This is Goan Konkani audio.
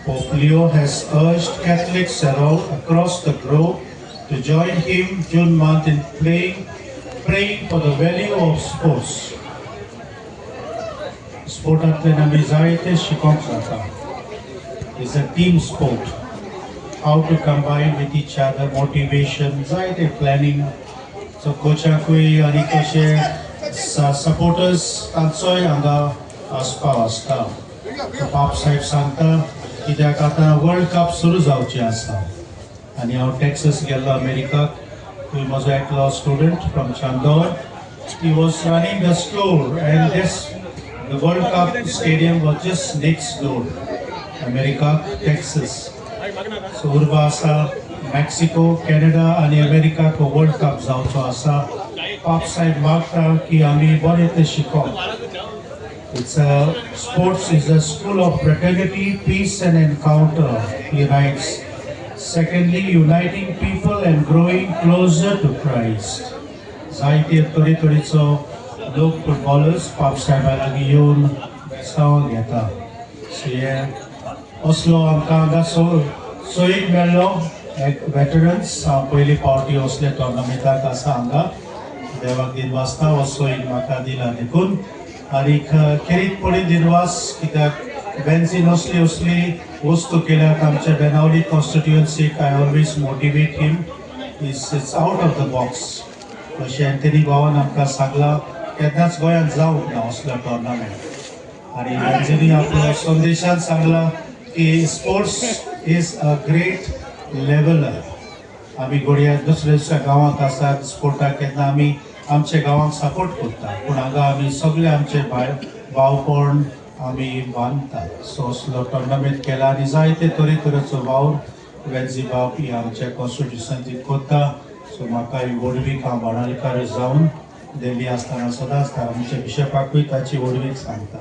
Pope Leo has urged Catholics around across the globe to join him June month in praying for the value of sports. स्पोर्टांतल्यान आमी जायते शिकोंक जाता. It's a team sport, how to combine with each other, motivation, जायते प्लॅनिंग. सो कोचाकूय आनी कशे सपोर्टर्स तांचोय हांगा आस्पाव आसता. सो पाप साहेब सांगता, कित्याक आतां वर्ल्ड कप सुरू जावचें आसा आनी हांव टॅक्सस गेल्लो अमेरिकाक. थंय म्हजो एकलो student from Chandor, he was running the store and this the World Cup stadium was just next door, America, Texas. So उर्बा आसा, मेक्सिको, कॅनडा आनी अमेरिकाक वर्ल्ड कप जावचो आसा. पाप साहेब मागता की आमी बरें तें शिकोवंक. It's a sports is a school of fraternity, peace and encounter, he writes. Secondly, uniting people and growing closer to Christ. जायते तरेतरेचो लोक, फुटबॉलर्स पाप साहेबा लागीं येवन बेसांव घेता. सो हे असलो आमकां हांगा सो सोयीक मेळ्ळो. एक वेटरन्स, हांव पयली पावटी असले टोर्नामेंटाक आसा हांगा. देवाक दिनवासता, हो सोयीक म्हाका दिला देखून. आनीक खेरीतपणी दिनवास, कित्याक बेन्झीन असली असली वस्तू केल्यात आमच्या Benaulim कॉन्स्टिट्युएन्सीक. I always motivate him, is it's out of the box. अशें अँथनी भावान आमकां सांगलां, केन्नाच गोंयांत जावंक ना असलो टोर्नामेंट. आनी बेन्झीनी आपलो संदेशान सांगलां की sports is a great leveller. आमी घडये दुसऱ्या दुसऱ्या गांवांत आसात, स्पोर्टाक केन्ना आमी आमच्या गांवांक सपोर्ट करता, पूण हांगा आमी सगळे आमचे भाय भावपण आमी बांदतात. सो असलो टोर्नामेंट केला आनी जायते तरेतरेचो वावर वेन्झी बाब ही आमच्या कॉन्स्टिट्युशनाची करता. सो म्हाका ही व्हडवीक हांव बाणालकार जावन दिल्ली आसतना सदांच आमच्या बिशपाकूय ताची व्हडवीक सांगता.